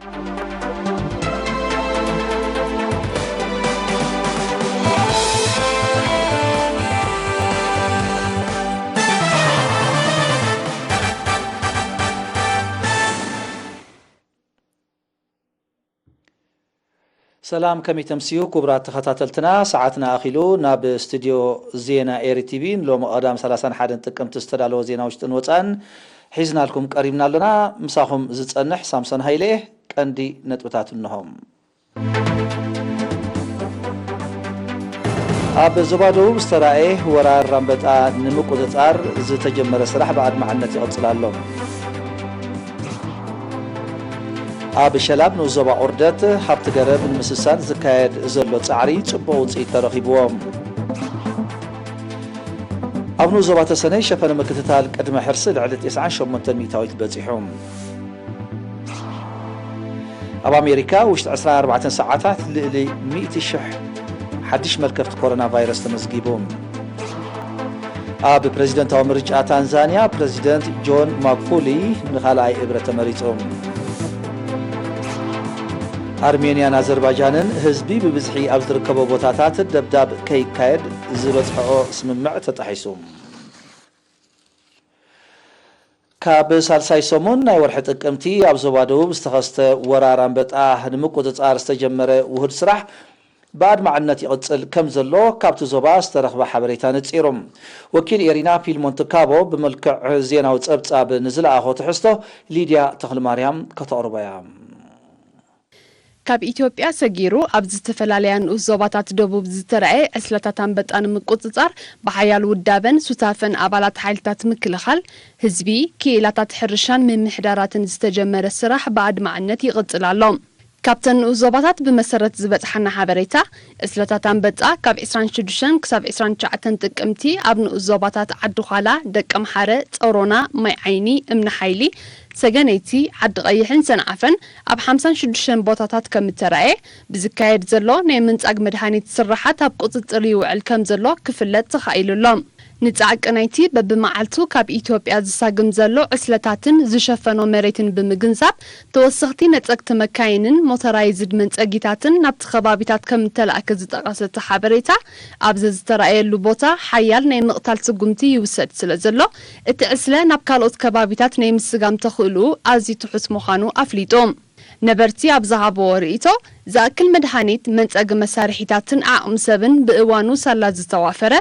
ሰላም፣ ከመይ ተምስዩ ክቡራት ተኸታተልትና? ሰዓትና ኣኺሉ። ናብ ስቱድዮ ዜና ኤሪ ቲቪ ንሎሚ ቀዳም ሰላሳን ሓደን ጥቅምቲ ዝተዳለወ ዜና ውሽጥን ወፃእን ሒዝናልኩም ቀሪብና ኣለና። ምሳኹም ዝፀንሕ ሳምሶን ሃይለ እየ። ቀንዲ ነጥብታት እንሆም። ኣብ ዞባ ደቡብ ዝተራእየ ወራር ኣንበጣ ንምቁፅፃር ዝተጀመረ ስራሕ ብኣድማዕነት ይቕፅል ኣሎ። ኣብ ሸላብ ንኡስ ዞባ ቁርደት ሃብቲ ገረብ ንምስሳን ዝካየድ ዘሎ ፃዕሪ ፅቡቕ ውፅኢት ተረኺብዎ። ኣብ ንኡስ ዞባ ተሰነይ ሸፈነ ምክትታል ቅድመ ሕርሲ ልዕሊ ተስዓን ሸሞንተን ሚእታዊት በፂሑ። ኣብ ኣሜሪካ ውሽጢ ዕስራን ኣርባዕተን ሰዓታት ልዕሊ ሚእቲ ሽሕ ሓድሽ መልከፍቲ ኮሮና ቫይረስ ተመዝጊቡ። ኣብ ፕሬዚደንታዊ ምርጫ ታንዛንያ ፕሬዚደንት ጆን ማኩሊ ንኻልኣይ እብረ ተመሪጹ። ኣርሜንያን ኣዘርባይጃንን ህዝቢ ብብዝሒ ኣብ ዝርከቦ ቦታታት ደብዳብ ከይካየድ ዝበጽሕኦ ስምምዕ ተጣሒሱ። ካብ ሳልሳይ ሰሙን ናይ ወርሒ ጥቅምቲ ኣብ ዞባ ደቡብ ዝተኸስተ ወራር ኣንበጣ ንምቁጽጻር ዝተጀመረ ውሁድ ስራሕ ብኣድማዕነት ይቕጽል ከም ዘሎ ካብቲ ዞባ ዝተረኽበ ሓበሬታ ነጺሩ። ወኪል ኤሪና ፊልሞን ትካቦ ብመልክዕ ዜናዊ ጸብጻብ ንዝለኣኾ ትሕዝቶ ሊድያ ተኽለማርያም ከተቕርቦ እያ። ካብ ኢትዮጵያ ሰጊሩ ኣብ ዝተፈላለያ ንኡስ ዞባታት ደቡብ ዝተረኣየ ዕስለታት ኣንበጣ ንምቁጽጻር ብሓያል ውዳበን ሱታፈን ኣባላት ሓይልታት ምክልኻል፣ ህዝቢ፣ ክኢላታት ሕርሻን ምምሕዳራትን ዝተጀመረ ስራሕ ብኣድማዕነት ይቕጽል ኣሎ። ካብተን ንኡስ ዞባታት ብመሰረት ዝበጽሓና ሓበሬታ፣ ዕስለታት ኣንበጣ ካብ ዕስራን ሽዱሽተን ክሳብ ዕስራን ትሽዓተን ጥቅምቲ ኣብ ንኡስ ዞባታት ዓዲ ዃላ፣ ደቀ ምሓረ፣ ጸሮና፣ ማይ ዓይኒ፣ እምኒ ሓይሊ፣ ሰገነይቲ፣ ዓዲ ቀይሕን ሰንዓፈን ኣብ ሓምሳን ሽዱሽተን ቦታታት ከም እተራእየ፣ ብዝካየድ ዘሎ ናይ ምንጻግ መድሃኒት ስርሓት ኣብ ቁጽጽር ይውዕል ከም ዘሎ ክፍለጥ ተኻኢሉ ኣሎ። ንጻዕቂ ናይቲ በብመዓልቱ ካብ ኢትዮጵያ ዝሳግም ዘሎ ዕስለታትን ዝሸፈኖ መሬትን ብምግንዛብ፣ ተወሰኽቲ ነጸግቲ መካይንን ሞተራይዝድ መንጸጊታትን ናብቲ ከባቢታት ከም እተላእከ ዝጠቐሰ እቲ ሓበሬታ፣ ኣብዚ ዝተራእየሉ ቦታ ሓያል ናይ ምቕታል ስጉምቲ ይውሰድ ስለ ዘሎ፣ እቲ ዕስለ ናብ ካልኦት ከባቢታት ናይ ምስጋም ተኽእልኡ ኣዝዩ ትሑት ምዃኑ ኣፍሊጡ። ነበርቲ ኣብ ዝሃብዎ ርእይቶ፣ ዝኣክል መድሃኒት፣ መንጸጊ መሳርሒታትን ዓቕሚ ሰብን ብእዋኑ ሳላ ዝተዋፈረ፣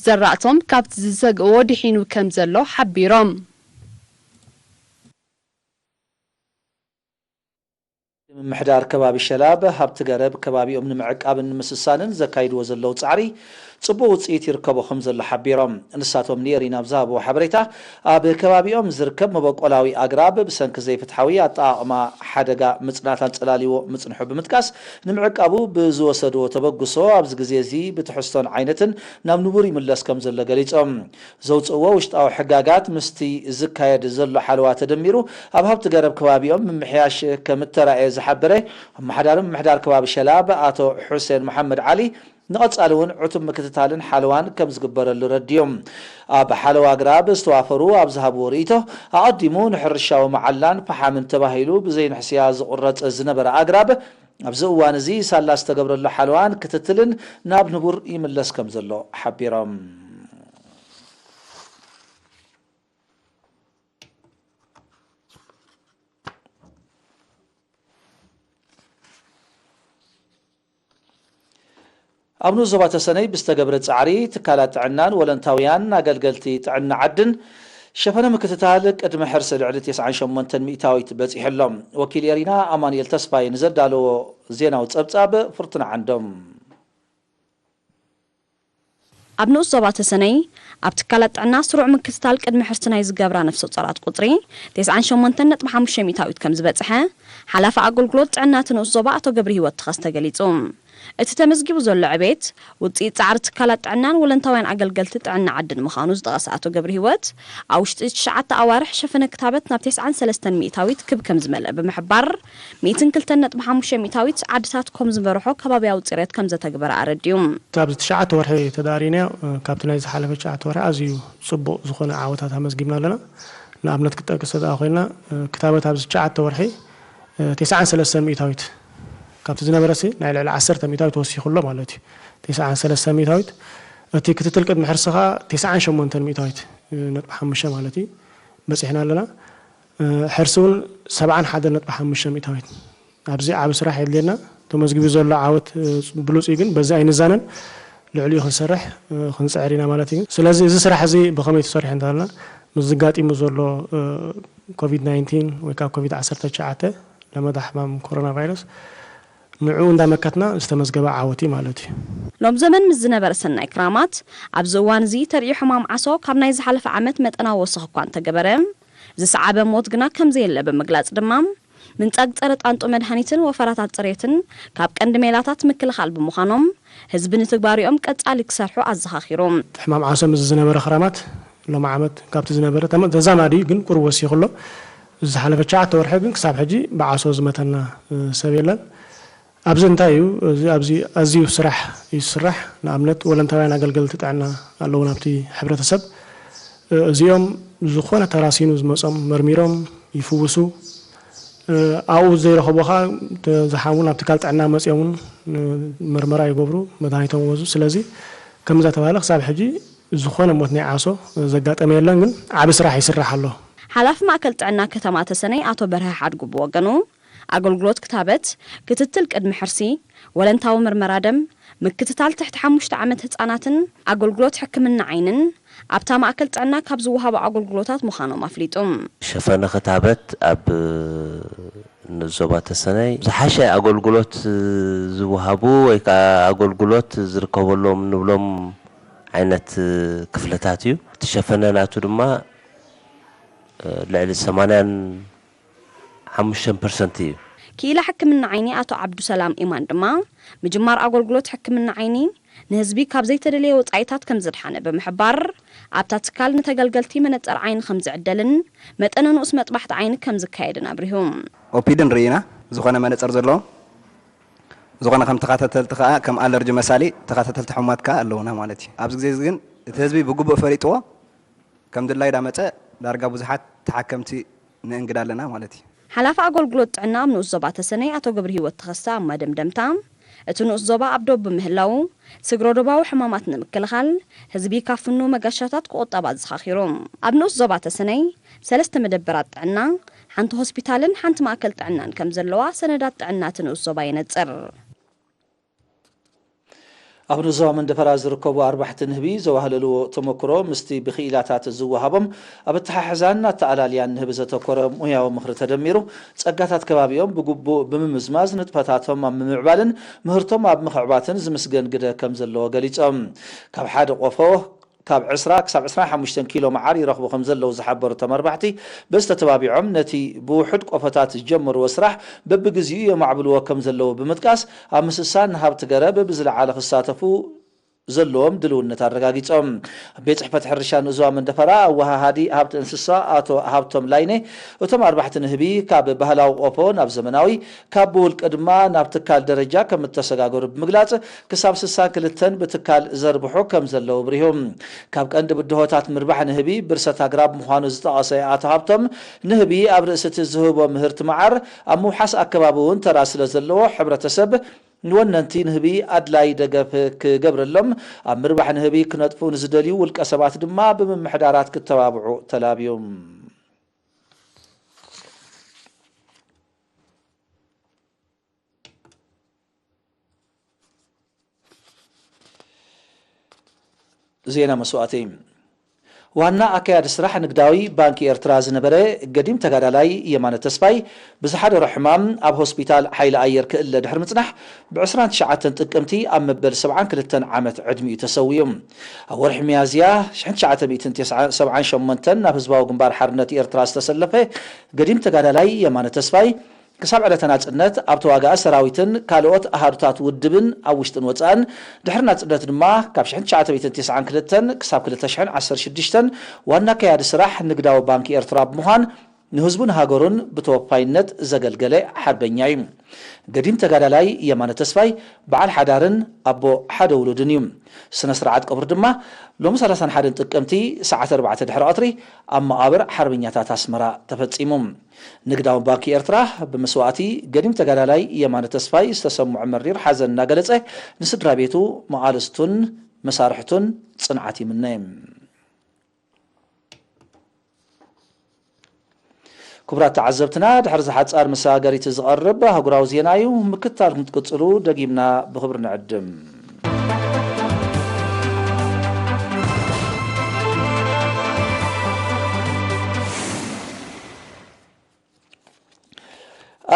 ዘራእቶም ካብቲ ዝሰግእዎ ድሒኑ ከም ዘሎ ሓቢሮም። ምምሕዳር ከባቢ ሸላብ ሃብቲ ገረብ ከባቢኦም ንምዕቃብን ንምስሳንን ዘካይድዎ ዘለዉ ጻዕሪ ጽቡቕ ውጽኢት ይርከቦ ከም ዘሎ ሓቢሮም። ንሳቶም ንኤሪና ኣብ ዝሃብዎ ሓበሬታ፣ ኣብ ከባቢኦም ዝርከብ መበቆላዊ ኣግራብ ብሰንኪ ዘይፍትሓዊ ኣጠቓቕማ ሓደጋ ምጽናት ኣንጸላልይዎ ምጽንሑ ብምጥቃስ፣ ንምዕቃቡ ብዝወሰድዎ ተበግሶ ኣብዚ ግዜ እዚ ብትሕዝቶን ዓይነትን ናብ ንቡር ይምለስ ከም ዘሎ ገሊጾም። ዘውጽእዎ ውሽጣዊ ሕጋጋት ምስቲ ዝካየድ ዘሎ ሓለዋ ተደሚሩ ኣብ ሃብቲ ገረብ ከባቢኦም ምምሕያሽ ከም እተራእየ ዝሓበረ ኣመሓዳሪ ምምሕዳር ከባቢ ሸላብ ኣቶ ሑሴን መሓመድ ዓሊ፣ ንቐጻሊ እውን ዕቱብ ምክትታልን ሓለዋን ከም ዝግበረሉ ረድዮም። ኣብ ሓለዋ ኣግራብ ዝተዋፈሩ ኣብ ዝሃብዎ ርእይቶ፣ ኣቐዲሙ ንሕርሻዊ መዓላን ፈሓምን ተባሂሉ ብዘይንሕስያ ዝቑረጽ ዝነበረ ኣግራብ ኣብዚ እዋን እዚ ሳላ ዝተገብረሉ ሓለዋን ክትትልን ናብ ንቡር ይምለስ ከም ዘሎ ሓቢሮም። ኣብ ንኡስ ዞባ ተሰነይ ብዝተገብረ ጻዕሪ፣ ትካላት ጥዕናን ወለንታውያን ኣገልገልቲ ጥዕና ዓድን ሸፈነ ምክትታል ቅድሚ ሕርሲ ልዕሊ ተስዓን ሸሞንተን ሚእታዊት በጺሑ ኣሎ። ወኪል ኤሪና ኣማኑኤል ተስፋይ ንዘዳለዎ ዜናዊ ጸብጻብ ፍርቱና ዓንዶም። ኣብ ንኡስ ዞባ ተሰነይ፣ ኣብ ትካላት ጥዕና ስሩዕ ምክትታል ቅድሚ ሕርሲ ናይ ዝገብራ ነፍሰ ጾራት ቁጽሪ ተስዓን ሸሞንተን ነጥቢ ሓሙሽተ ሚእታዊት ከም ዝበጽሐ፣ ሓላፊ ኣገልግሎት ጥዕና እቲ ንኡስ ዞባ ኣቶ ገብረ ህይወት ተኸስተ ገሊጹ። እቲ ተመዝጊቡ ዘሎ ዕቤት፣ ውጽኢት ጻዕሪ ትካላት ጥዕናን ወለንታውያን ኣገልገልቲ ጥዕና ዓድን ምዃኑ ዝጠቐሰ ኣቶ ገብረ ህይወት፣ ኣብ ውሽጢ ትሽዓተ ኣዋርሕ ሸፈነ ክታበት ናብ ተስዓን ሰለስተን ሚእታዊት ክብ ከም ዝመልአ ብምሕባር፣ ሚእትን ክልተን ነጥቢ ሓሙሽተ ሚእታዊት ዓድታት ከም ዝመርሖ ከባብያዊ ጽሬት ከም ዘተግበረ ኣረዲኡ። ኣብዚ ትሽዓተ ወርሒ ተዳሪናዮ፣ ካብቲ ናይ ዝሓለፈ ትሽዓተ ወርሒ ኣዝዩ ጽቡቕ ዝኾነ ዓወታት ኣመዝጊብና ኣለና። ንኣብነት ክጠቅስ ተደኣ ኮይና፣ ክታበት ኣብዚ ትሽዓተ ወርሒ እ፣ ተስዓን ሰለስተን ሚእታዊት ካብቲ ዝነበረ ሲ ናይ ልዕሊ ዓሰርተ ሚእታዊት ወሲኹ ኣሎ ማለት እዩ። ተስዓን ሰለስተን ሚእታዊት፣ እቲ ክትትል ቅድሚ ሕርሲ ኸዓ ተስዓን ሸሞንተን ሚእታዊት፣ እ፣ ነጥቢ ሓሙሽተ ማለት እዩ፣ በፂሕና ኣለና። እ፣ ሕርሲ እውን ሰብዓን ሓደን ነጥቢ ሓሙሽተ ሚእታዊት። ኣብዚ ዓቢ ስራሕ የድልየና። ተመዝጊቡ ዘሎ ዓወት፣ እ፣ ብሉፅ እዩ፣ ግን በዚ ኣይንዛነን። ልዕሊኡ ክንሰርሕ፣ እ፣ ክንፅዕር ኢና ማለት እዩ። ስለዚ እዚ ስራሕ እዚ ብኸመይ ተሰሪሑ እንተልና፣ ምስ ዝጋጢሙ ዘሎ፣ እ፣ ኮቪድ ናይንቲን ወይ ከዓ ኮቪድ ዓሰርተ ትሽዓተ ለመዳ ሕማም ኮሮና ቫይረስ፣ ንዕኡ እንዳመከትና ዝተመዝገበ ዓወት እዩ ማለት እዩ። ሎም ዘመን ምስ ዝነበረ ሰናይ ክራማት፣ ኣብዚ እዋን እዚ ተርእዮ ሕማም ዓሶ ካብ ናይ ዝሓለፈ ዓመት መጠናዊ ወሰኽ እኳ እንተገበረ፣ ዝሰዓበ ሞት ግና ከም ዘየለ ብምግላጽ ድማ፣ ምንጻግ ጸረ ጣንጡ መድሃኒትን ወፈራታት ጽሬትን ካብ ቀንዲ ሜላታት ምክልኻል ብምዃኖም፣ ህዝቢ ንትግባሪኦም ቀጻሊ ክሰርሑ ኣዘኻኺሩ። ሕማም ዓሶ ምስ ዝነበረ ክራማት፣ ሎም ዓመት ካብቲ ዝነበረ ተመ-፣ ተዛማዲ እዩ፣ ግን ቁሩብ ወሲኹ ኣሎ። ዝሓለፈ ትሽዓተ ወርሒ ግን ክሳብ ሕጂ ብዓሶ ዝመተና፣ እ፣ ሰብ የለን። ኣብዚ እንታይ እዩ? እዚ ኣብዚ ኣዝዩ ስራሕ እዩ ዝስራሕ። ንኣብነት ወለንታውያን ኣገልገልቲ ጥዕና ኣለዉ ናብቲ ሕብረተሰብ። እ፣ እዚኦም ዝኾነ ተራሲኑ ዝመጾም መርሚሮም ይፍውሱ። እ፣ ኣብኡ ዘይረኸቡ ኸኣ ተ-፣ ዝሓሙ ናብ ትካል ጥዕና መጺኦም እውን፣ እ፣ መርመራ ይገብሩ፣ መድሃኒቶም ይወስዱ። ስለዚ ከምዛ ተባሃለ ክሳብ ሕጂ ዝኾነ ሞት ናይ ዓሶ ዘጋጠመ የለን፣ ግን ዓቢ ስራሕ ይስራሕ ኣሎ። ሓላፊ ማእከል ጥዕና ከተማ ተሰነይ ኣቶ በርሀ ሓድጉ ብወገኑ፣ ኣገልግሎት ክታበት፣ ክትትል ቅድሚ ሕርሲ፣ ወለንታዊ ምርመራ ደም፣ ምክትታል ትሕቲ ሓሙሽተ ዓመት ህጻናትን ኣገልግሎት ሕክምና ዓይንን ኣብታ ማእከል ጥዕና ካብ ዝወሃቡ ኣገልግሎታት ምዃኖም ኣፍሊጡ። ሸፈነ ክታበት ኣብ ንዞባ ተሰነይ ዝሓሸ ኣገልግሎት ዝወሃቡ ወይ ከዓ ኣገልግሎት ዝርከበሎም ንብሎም ዓይነት ክፍልታት እዩ። እቲ ሸፈነ ናቱ ድማ ልዕሊ ሰማንያን ሓሙሽተን ፐርሰንት እዩ። ክኢላ ሕክምና ዓይኒ ኣቶ ዓብዱሰላም ኢማን ድማ፣ ምጅማር ኣገልግሎት ሕክምና ዓይኒ ንህዝቢ ካብ ዘይተደለየ ወጻኢታት ከም ዘድሓነ ብምሕባር፣ ኣብታ ትካል ንተገልገልቲ መነጸር ዓይኒ ከም ዝዕደልን መጠነ ንኡስ መጥባሕቲ ዓይኒ ከም ዝካየድን ኣብሪሁ። ኦፒድን ርኢና፣ ዝኾነ መነጸር ዘለዎም፣ ዝኾነ ከም ተኸታተልቲ ከኣ ከም ኣለርጂ መሳሊ ተኸታተልቲ ሕሙማት ከኣ ኣለዉና ማለት እዩ። ኣብዚ ግዜ እዚ ግን እቲ ህዝቢ ብግቡእ ፈሊጥዎ፣ ከም ድላዩ ዳመጸ ዳርጋ ብዙሓት ተሓከምቲ ነእንግድ ኣለና ማለት እዩ። ሓላፊ ኣገልግሎት ጥዕና ኣብ ንኡስ ዞባ ተሰነይ ኣቶ ገብረሂወት ተኸስተ ኣብ መደምደምታ፣ እቲ ንኡስ ዞባ ኣብ ዶብ ብምህላዉ፣ ስግረ ዶባዊ ሕማማት ንምክልኻል ህዝቢ ካብ ፍኑው መገሻታት ክቑጠብ ኣዘኻኺሩ። ኣብ ንኡስ ዞባ ተሰነይ ሰለስተ መደበራት ጥዕና፣ ሓንቲ ሆስፒታልን ሓንቲ ማእከል ጥዕናን ከም ዘለዋ ሰነዳት ጥዕና እቲ ንኡስ ዞባ የነጽር። ኣብ ንዞባ መንደፈራ ዝርከቡ ኣርባሕቲ ንህቢ ዘዋህለልዎ ተመክሮ ምስቲ ብክኢላታት ዝወሃቦም ኣብ ኣተሓሕዛን ኣተኣላልያን ንህቢ ዘተኮረ ሙያዊ ምኽሪ ተደሚሩ፣ ጸጋታት ከባቢኦም ብግቡእ ብምምዝማዝ ንጥፈታቶም ኣብ ምምዕባልን ምህርቶም ኣብ ምኽዕባትን ዝምስገን ግደ ከም ዘለዎ ገሊጾም። ካብ ሓደ ቆፎ ካብ ዕስራ ክሳብ ዕስራን ሓሙሽተን ኪሎ መዓር ይረኽቡ ከም ዘለዉ ዝሓበሩ እቶም ኣርባሕቲ፣ በዚ ተተባቢዖም ነቲ ብውሑድ ቆፎታት ዝጀመርዎ ስራሕ በብግዚኡ የማዕብልዎ ከም ዘለዉ ብምጥቃስ፣ ኣብ ምስሳን ንሃብቲ ገረብ ብዝለዓለ ክሳተፉ ዘለዎም ድልውነት ኣረጋጊጾም። ኣብ ቤት ጽሕፈት ሕርሻ ንኡስ ዞባ መንደፈራ ኣወሃሃዲ ሃብቲ እንስሳ ኣቶ ሃብቶም ላይኔ፣ እቶም ኣርባሕቲ ንህቢ ካብ ባህላዊ ቆፎ ናብ ዘመናዊ፣ ካብ ብውልቂ ድማ ናብ ትካል ደረጃ ከም እተሰጋገሩ ብምግላጽ፣ ክሳብ ስሳን ክልተን ብትካል ዘርብሑ ከም ዘለዉ ኣብሪሁ። ካብ ቀንዲ ብድሆታት ምርባሕ ንህቢ ብርሰት ኣግራብ ምዃኑ ዝጠቐሰ ኣቶ ሃብቶም፣ ንህቢ ኣብ ርእሲ እቲ ዝህቦ ምህርቲ መዓር ኣብ ምውሓስ ኣከባቢ እውን ተራ ስለ ዘለዎ፣ ሕብረተሰብ ንወነንቲ ንህቢ ኣድላይ ደገፍ ክገብረሎም፣ ኣብ ምርባሕ ንህቢ ክነጥፉ ንዝደልዩ ውልቀ ሰባት ድማ ብምምሕዳራት ክተባብዑ ተላብዩ። ዜና መስዋእቲ። ዋና ኣካያዲ ስራሕ ንግዳዊ ባንኪ ኤርትራ ዝነበረ ገዲም ተጋዳላይ የማነ ተስፋይ ብዝሓደሮ ሕማም ኣብ ሆስፒታል ሓይሊ ኣየር ክእለ ድሕሪ ምጽናሕ፣ ብ ዕስራን ትሽዓተን ጥቅምቲ ኣብ መበል ሰብዓን ክልተን ዓመት ዕድሚኡ ተሰዊኡ። ኣብ ወርሒ ሚያዝያ ሽሕን ትሽዓተ ሚእትን ሰብዓን ሸሞንተን ናብ ህዝባዊ ግንባር ሓርነት ኤርትራ ዝተሰለፈ ገዲም ተጋዳላይ የማነ ተስፋይ፣ ክሳብ ዕለተ ናጽነት ኣብ ተዋጋኢ ሰራዊትን ካልኦት ኣሃዱታት ውድብን ኣብ ውሽጥን ወጻእን፣ ድሕሪ ናጽነት ድማ ካብ ሽሕን ትሽዓተ ሚእትን ተስዓን ክልተን ክሳብ ክልተ ሽሕን ዓሰርተ ሽዱሽተን ዋና ኣካያዲ ስራሕ ንግዳዊ ባንኪ ኤርትራ ብምዃን፣ ንህዝቡን ሃገሩን ብተወፋይነት ዘገልገለ ሓርበኛ እዩ። ገዲም ተጋዳላይ የማነ ተስፋይ በዓል ሓዳርን ኣቦ ሓደ ውሉድን እዩ። ስነ ስርዓት ቀብሩ ድማ ሎሚ ሰላሳን ሓደን ጥቅምቲ ሰዓት ኣርባዕተ ድሕሪ ቀትሪ ኣብ መቓብር ሓርበኛታት ኣስመራ ተፈጺሙ። ንግዳዊ ባንኪ ኤርትራ ብመስዋእቲ ገዲም ተጋዳላይ የማነ ተስፋይ ዝተሰምዖ መሪር ሓዘን እናገለጸ፣ ንስድራ ቤቱ፣ መቓልስቱን መሳርሕቱን ጽንዓት ይምነ። ክቡራት ተዓዘብትና፣ ድሕሪ ዝሓጻር መሰጋገሪት ዝቐርብ ኣህጉራዊ ዜና እዩ። ምክታልኩም ክትቅጽሉ ደጊምና ብኽብሪ ንዕድም።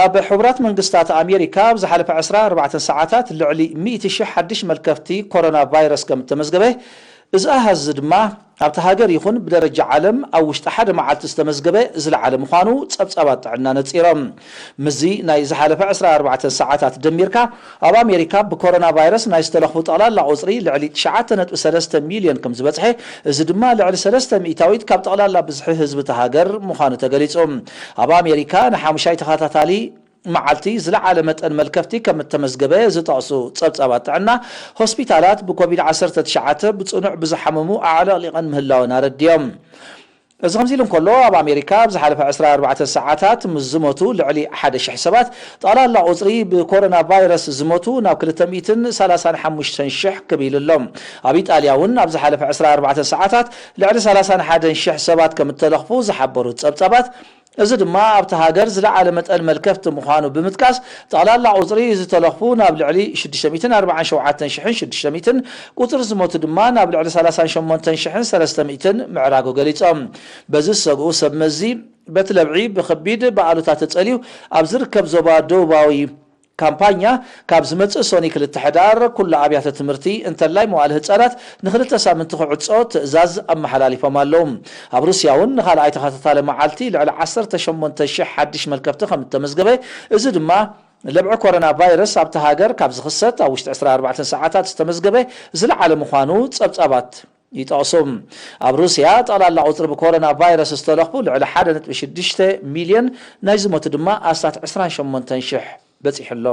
ኣብ ሕቡራት መንግስታት ኣሜሪካ ኣብ ዝሓለፈ ዕስራ ኣርባዕተ ሰዓታት ልዕሊ ሚእቲ ሽሕ ሓድሽ መልከፍቲ ኮሮና ቫይረስ ከም እተመዝገበ፣ እዚ ኣሃዝ እዚ ድማ ኣብቲ ሃገር ይኹን ብደረጃ ዓለም ኣብ ውሽጢ ሓደ መዓልቲ ዝተመዝገበ ዝለዓለ ምዃኑ ጸብጻባት ጥዕና ነጺሮም። ምስዚ ናይ ዝሓለፈ ዕስራ ኣርባዕተ ሰዓታት ደሚርካ፣ ኣብ ኣሜሪካ ብኮሮና ቫይረስ ናይ ዝተለኽፉ ጠቕላላ ቁጽሪ ልዕሊ ትሽዓተ ነጥቢ ሰለስተ ሚልዮን ከም ዝበጽሐ፣ እዚ ድማ ልዕሊ ሰለስተ ሚእታዊት ካብ ጠቕላላ ብዝሒ ህዝቢ እታ ሃገር ምዃኑ ተገሊጹ። ኣብ ኣሜሪካ ንሓሙሻይ ተኸታታሊ መዓልቲ ዝለዓለ መጠን መልከፍቲ ከም እተመዝገበ ዝጠቕሱ ጸብጻባት ጥዕና፣ ሆስፒታላት ብኮቪድ ዓሰርተ ትሽዓተ ብጽኑዕ ብዝሓመሙ ኣዕለቕሊቐን ምህላወን ኣረዲኦም። እዚ ከምዚ ኢሉ እንከሎ፣ ኣብ ኣሜሪካ ኣብ ዝሓለፈ ዕስራ ኣርባዕተ ሰዓታት ምስ ዝሞቱ ልዕሊ ሓደ ሽሕ ሰባት፣ ጠቕላላ ቁጽሪ ብኮሮና ቫይረስ ዝሞቱ ናብ ክልተ ሚእትን ሰላሳን ሓሙሽተን ሽሕ ክብ ኢሉ ኣሎ። ኣብ ኢጣልያ እውን ኣብ ዝሓለፈ ዕስራ ኣርባዕተ ሰዓታት ልዕሊ ሰላሳን ሓደን ሽሕ ሰባት ከም እተለኽፉ ዝሓበሩ ጸብጻባት፣ እዚ ድማ ኣብታ ሃገር ዝለዓለ መጠን መልከፍቲ ምዃኑ ብምጥቃስ፣ ጠቕላላ ቁጽሪ ዝተለኽፉ ናብ ልዕሊ ሽዱሽተ ሚእትን ኣርባዓን ሸውዓተን ሽሕን ሽዱሽተ ሚእትን፣ ቁጽሪ ዝሞቱ ድማ ናብ ልዕሊ ሰላሳን ሸሞንተን ሽሕን ሰለስተ ሚእትን ምዕራጉ ገሊጾም። በዚ ዝሰግኡ ሰብ መዚ፣ በቲ ለብዒ ብኸቢድ ብኣሉታ ተጸልዩ ኣብ ዝርከብ ዞባ ደቡባዊ ካምፓኛ፣ ካብ ዝመጽእ ሶኒ ክልተ ሕዳር ኩሉ ኣብያተ ትምህርቲ እንተላይ መዋእለ ህጻናት ንክልተ ሳምንቲ ክዕጾ ትእዛዝ ኣመሓላሊፎም ኣለዉ። ኣብ ሩስያ እውን ንኻልኣይ ተኸታታሊ መዓልቲ ልዕሊ ዓሰርተ ሸሞንተ ሽሕ ሓድሽ መልከፍቲ ከም እተመዝገበ፣ እዚ ድማ ለብዒ ኮሮና ቫይረስ ኣብታ ሃገር ካብ ዝኽሰት ኣብ ውሽጢ ዕስራ ኣርባዕተ ሰዓታት ዝተመዝገበ ዝለዓለ ምዃኑ ጸብጻባት ይጠቕሱ። ኣብ ሩስያ ጠቕላላ ቁጽሪ ብኮሮና ቫይረስ ዝተለኽፉ ልዕሊ ሓደ ነጥቢ ሽዱሽተ ሚልዮን፣ ናይ ዝሞቱ ድማ ኣስታት ዕስራን ሸሞንተን ሽሕ በጺሑ ኣሎ።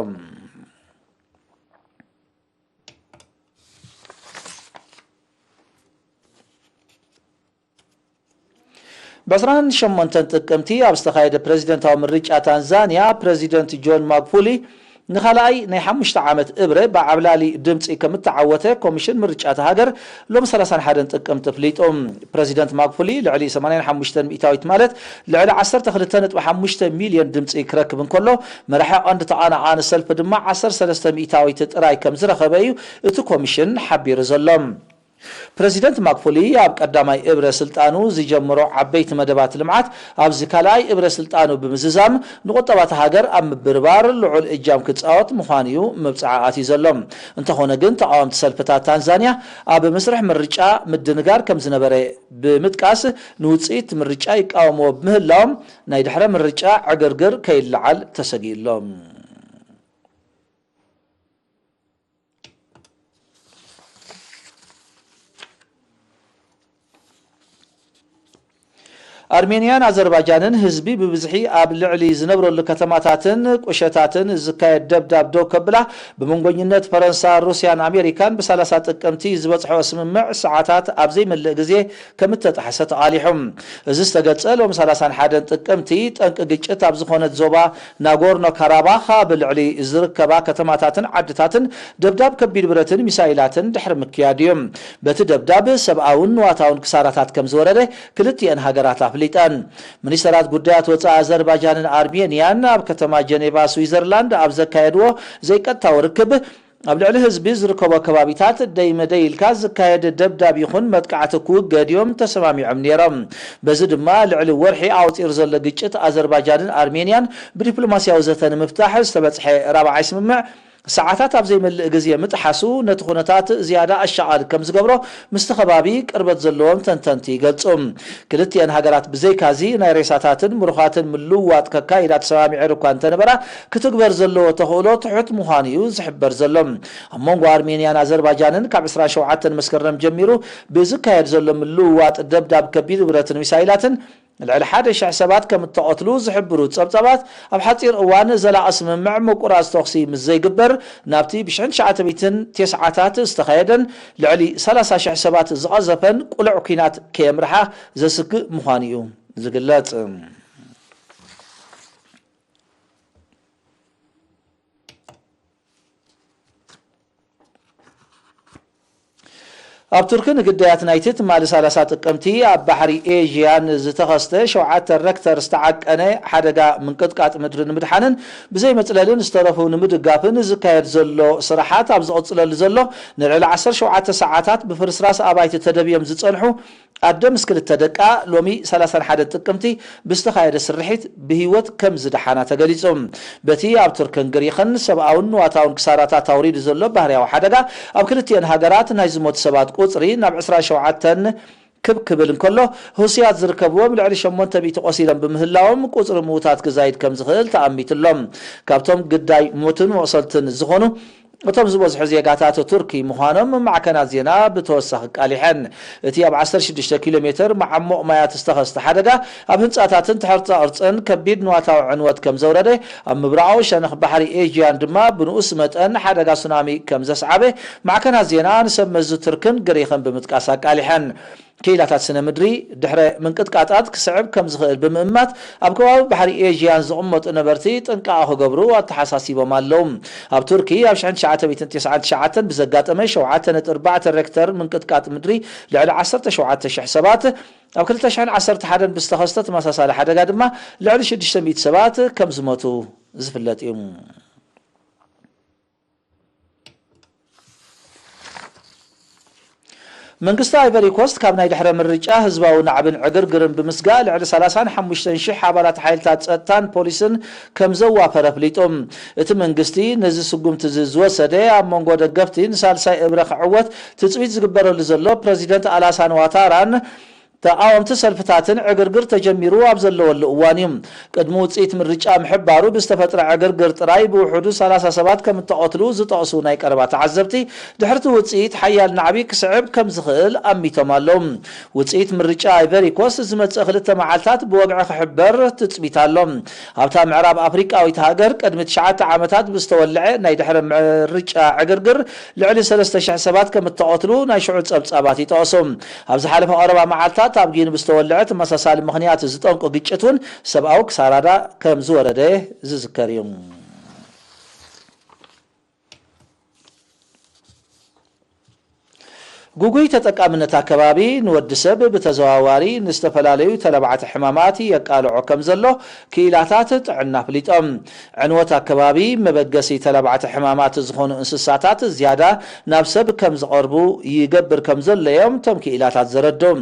ብ ዕስራን ሸሞንተን ጥቅምቲ ኣብ ዝተኻየደ ፕረዚደንታዊ ምርጫ ታንዛንያ፣ ፕረዚደንት ጆን ማግፉሊ ንኻልኣይ ናይ ሓሙሽተ ዓመት እብረ ብዓብላሊ ድምጺ ከም እተዓወተ ኮሚሽን ምርጫ እታ ሃገር ሎሚ ሰላሳን ሓደን ጥቅምቲ ኣፍሊጡ። ፕረዚደንት ማግፉሊ ልዕሊ ሰማንያን ሓሙሽተን ሚእታዊት፣ ማለት ልዕሊ ዓሰርተ ክልተ ነጥቢ ሓሙሽተ ሚልዮን ድምጺ ክረክብ እንከሎ፣ መራሒ ቀንዲ ተቓናቓኒ ሰልፊ ድማ ዓሰርተ ሰለስተ ሚእታዊት ጥራይ ከም ዝረኸበ እዩ እቲ ኮሚሽን ሓቢሩ ዘሎ። ፕረዚደንት ማግፉሊ ኣብ ቀዳማይ እብረ ስልጣኑ ዝጀመሮ ዓበይቲ መደባት ልምዓት ኣብዚ ካልኣይ እብረ ስልጣኑ ብምዝዛም፣ ንቁጠባ እታ ሃገር ኣብ ምብርባር ልዑል እጃም ክጻወት ምዃኑ እዩ መብጽዓ ኣትዩ ዘሎ። እንተኾነ ግን፣ ተቓወምቲ ሰልፍታት ታንዛንያ ኣብ መስርሕ ምርጫ ምድንጋር ከም ዝነበረ ብምጥቃስ፣ ንውጽኢት ምርጫ ይቃወምዎ ብምህላዎም፣ ናይ ድሕረ ምርጫ ዕግርግር ከይለዓል ተሰጊኡ ኣሎ። ኣርሜንያን ኣዘርባጃንን ህዝቢ ብብዝሒ ኣብ ልዕሊ ዝነብረሉ ከተማታትን ቁሸታትን ዝካየድ ደብዳብ ደው ከብላ፣ ብመንጎኝነት ፈረንሳ፣ ሩስያን ኣሜሪካን ብሰላሳ ጥቅምቲ ዝበጽሖ ስምምዕ ሰዓታት ኣብ ዘይመልእ ግዜ ከም እተጣሕሰ ተቓሊሑ። እዚ ዝተገልጸ ሎም ሰላሳን ሓደን ጥቅምቲ፣ ጠንቂ ግጭት ኣብ ዝኾነት ዞባ ናጎርኖ ካራባኽ ኣብ ልዕሊ ዝርከባ ከተማታትን ዓድታትን ደብዳብ ከቢድ ብረትን ሚሳይላትን ድሕሪ ምክያድ እዩ። በቲ ደብዳብ ሰብኣውን ንዋታውን ክሳራታት ከም ዝወረደ ክልቲአን ሃገራት ኣፍሊጠን። ሚኒስተራት ጉዳያት ወጻኢ ኣዘርባጃንን ኣርሜንያን ኣብ ከተማ ጀኔቫ ስዊዘርላንድ ኣብ ዘካየድዎ ዘይቀጥታዊ ርክብ፣ ኣብ ልዕሊ ህዝቢ ዝርከቦ ከባቢታት ደይ መደይ ኢልካ ዝካየድ ደብዳብ ይኹን መጥቃዕቲ ክውገድ እዮም ተሰማሚዖም ነይሮም። በዚ ድማ ልዕሊ ወርሒ ኣቑጺሩ ዘሎ ግጭት ኣዘርባጃንን ኣርሜንያን ብዲፕሎማስያዊ ዘተ ንምፍታሕ ዝተበጽሐ ራብዓይ ስምምዕ ሰዓታት ኣብ ዘይመልእ ግዜ ምጥሓሱ ነቲ ኩነታት ዝያዳ ኣሻቓሊ ከም ዝገብሮ ምስቲ ከባቢ ቅርበት ዘለዎም ተንተንቲ ይገልጹ። ክልቲአን ሃገራት ብዘይካዚ ናይ ሬሳታትን ምሩኻትን ምልውዋጥ ከካይዳ ተሰማሚዐን እኳ እንተነበራ፣ ክትግበር ዘለዎ ተኽእሎ ትሑት ምዃኑ እዩ ዝሕበር ዘሎ። ኣብ መንጎ ኣርሜንያን ኣዘርባጃንን ካብ ዕስራን ሸውዓተን መስከረም ጀሚሩ ብዝካየድ ዘሎ ምልውዋጥ ደብዳብ ከቢድ ብረትን ሚሳይላትን፣ ንልዕሊ ሓደ ሽሕ ሰባት ከም እተቐትሉ ዝሕብሩ ጸብጻባት፣ ኣብ ሓጺር እዋን ዘላቒ ስምምዕ ምቁራጽ ተኹሲ ምስ ዘይግበር፣ ናብቲ ብሽሕን ትሽዓተ ሚእትን ተስዓታት ዝተኻየደን ልዕሊ ሰላሳ ሽሕ ሰባት ዝቐዘፈን ቅሉዕ ኲናት ከየምርሓ ዘስግእ ምዃኑ እዩ ዝግለጽ። ኣብ ቱርኪ ንግዳያት ናይቲ ትማሊ ሰላሳ ጥቅምቲ ኣብ ባሕሪ ኤዥያን ዝተኸስተ ሸውዓተ ረክተር ዝተዓቀነ ሓደጋ ምንቅጥቃጥ ምድሪ ንምድሓንን ብዘይ መጽለልን ዝተረፉ ንምድጋፍን ዝካየድ ዘሎ ስራሓት ኣብ ዝቕጽለሉ ዘሎ ንልዕሊ ዓሰርተ ሸውዓተ ሰዓታት ብፍርስራስ ኣባይቲ ተደብዮም ዝጸንሑ ኣደ ምስ ክልተ ደቃ ሎሚ ሰላሳን ሓደን ጥቅምቲ ብዝተኻየደ ስርሒት ብህይወት ከም ዝደሓና ተገሊጹ። በቲ ኣብ ቱርክን ግሪኽን ሰብኣውን ንዋታውን ክሳራታት ኣውሪዱ ዘሎ ባህርያዊ ሓደጋ፣ ኣብ ክልቲኤን ሃገራት ናይ ዝሞቱ ሰባት ቁጽሪ ናብ ዕስራን ሸውዓተን ክብ ክብል እንከሎ፣ ህሱያት ዝርከብዎም ልዕሊ ሸሞንተ ሚእቲ ቆሲሎም ብምህላዎም፣ ቁጽሪ ምዉታት ክዛይድ ከም ዝኽእል ተኣሚቱ ኣሎ። ካብቶም ግዳይ ሞትን መቑሰልትን ዝኾኑ፣ እቶም ዝበዝሑ ዜጋታት ቱርኪ ምዃኖም ማዕከናት ዜና ብተወሳኺ ኣቃሊሐን። እቲ ኣብ ዓሰርተ ሽዱሽተ ኪሎ ሜትር መዓሙቕ ማያት ዝተኸስተ ሓደጋ፣ ኣብ ህንጻታትን ትሕተ ቅርጽን ከቢድ ንዋታዊ ዕንወት ከም ዘውረደ፣ ኣብ ምብራቓዊ ሸነኽ ባሕሪ ኤዥያን ድማ ብንኡስ መጠን ሓደጋ ሱናሚ ከም ዘስዓበ፣ ማዕከናት ዜና ንሰብ መዚ ቱርክን ግሪኽን ብምጥቃስ ኣቃሊሐን። ክኢላታት ስነ ምድሪ፣ ድሕረ ምንቅጥቃጣት ክስዕብ ከም ዝኽእል ብምእማት፣ ኣብ ከባቢ ባሕሪ ኤዥያን ዝቕመጡ ነበርቲ ጥንቃቐ ክገብሩ ኣተሓሳሲቦም ኣለዉ። ኣብ ቱርኪ፣ ኣብ ሽሕን ትሽዓተ ሚእትን ተስዓን ትሽዓተን ብዘጋጠመ ሸውዓተ ነጥቢ ኣርባዕተ ሬክተር ምንቅጥቃጥ ምድሪ ልዕሊ ዓሰርተ ሸውዓተ ሽሕ ሰባት፣ ኣብ ክልተ ሽሕን ዓሰርተ ሓደን ብዝተኸስተ ተመሳሳሊ ሓደጋ ድማ ልዕሊ ሽዱሽተ ሚእቲ ሰባት ከም ዝሞቱ ዝፍለጥ እዩ። መንግስቲ ኣይቨሪ ኮስት ካብ ናይ ድሕረ ምርጫ ህዝባዊ ናዕብን ዕግርግርን ብምስጋእ ልዕሊ ሰላሳን ሓሙሽተን ሽሕ ኣባላት ሓይልታት ጸጥታን ፖሊስን ከም ዘዋፈረ ኣፍሊጡ። እቲ መንግስቲ ነዚ ስጉምቲ እዚ ዝወሰደ ኣብ መንጎ ደገፍቲ ንሳልሳይ እብረ ክዕወት ትጽቢት ዝግበረሉ ዘሎ ፕረዚደንት ኣላሳን ዋታራን ተቓወምቲ ሰልፍታትን ዕግርግር ተጀሚሩ ኣብ ዘለወሉ እዋን እዩ። ቅድሚ ውጽኢት ምርጫ ምሕባሩ ብዝተፈጥረ ዕግርግር ጥራይ ብውሑዱ ሰላሳ ሰባት ከም እተቐትሉ ዝጠቕሱ ናይ ቀረባ ተዓዘብቲ፣ ድሕርቲ ውጽኢት ሓያል ናዕቢ ክስዕብ ከም ዝኽእል ኣሚቶም ኣለዉ። ውጽኢት ምርጫ ኣይቨሪ ኮስት ዝመጽእ ክልተ መዓልታት ብወግዒ ክሕበር ትጽቢት ኣሎ። ኣብታ ምዕራብ ኣፍሪቃዊት ሃገር ቅድሚ ትሽዓተ ዓመታት ብዝተወልዐ ናይ ድሕረ ምርጫ ዕግርግር ልዕሊ ሰለስተ ሽሕ ሰባት ከም እተቐትሉ ናይ ሽዑ ጸብጻባት ይጠቕሱ። ኣብ ዝሓለፈ ቀረባ መዓልታት ኣብ ጊኒ ብዝተወልዐ ተመሳሳሊ ምኽንያት ዝጠንቁ ግጭት እውን ሰብኣዊ ክሳራዳ ከም ዝወረደ ዝዝከር እዩ። ጉጉይ ተጠቃምነት ኣከባቢ ንወዲ ሰብ ብተዘዋዋሪ ንዝተፈላለዩ ተላባዕቲ ሕማማት የቃልዖ ከም ዘሎ ክኢላታት ጥዕና ኣፍሊጦም። ዕንወት ኣከባቢ መበገሲ ተላባዕቲ ሕማማት ዝኾኑ እንስሳታት ዝያዳ ናብ ሰብ ከም ዝቐርቡ ይገብር ከም ዘሎ እዮም እቶም ክኢላታት ዘረድኡ።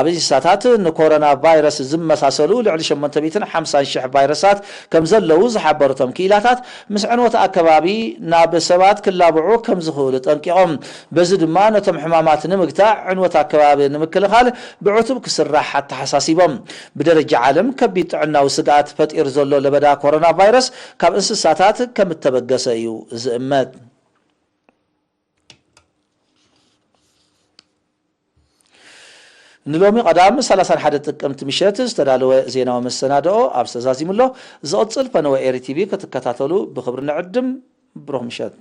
ኣብ እንስሳታት ንኮሮና ቫይረስ ዝመሳሰሉ ልዕሊ ሸሞንተ ሚእትን ሓምሳን ሽሕ ቫይረሳት ከም ዘለዉ ዝሓበሩ እቶም ክኢላታት፣ ምስ ዕንወት ኣከባቢ ናብ ሰባት ክላብዑ ከም ዝኽእሉ ጠንቂቖም። በዚ ድማ ነቶም ሕማማት ንምግታእ ዕንወት ኣከባቢ ንምክልኻል ብዕቱብ ክስራሕ ኣተሓሳሲቦም። ብደረጃ ዓለም ከቢድ ጥዕናዊ ስግኣት ፈጢሩ ዘሎ ለበዳ ኮሮና ቫይረስ ካብ እንስሳታት ከም እተበገሰ እዩ ዝእመት። ንሎሚ ቀዳም ሰላሳን ሓደ ጥቅምቲ ምሸት ዝተዳለወ ዜናዊ መሰናድኦ ኣብዚ ተዛዚሙ ኣሎ። ዝቕጽል ፈነወ ኤሪ ቲቪ ክትከታተሉ ብኽብሪ ንዕድም። ብሩኽ ምሸት።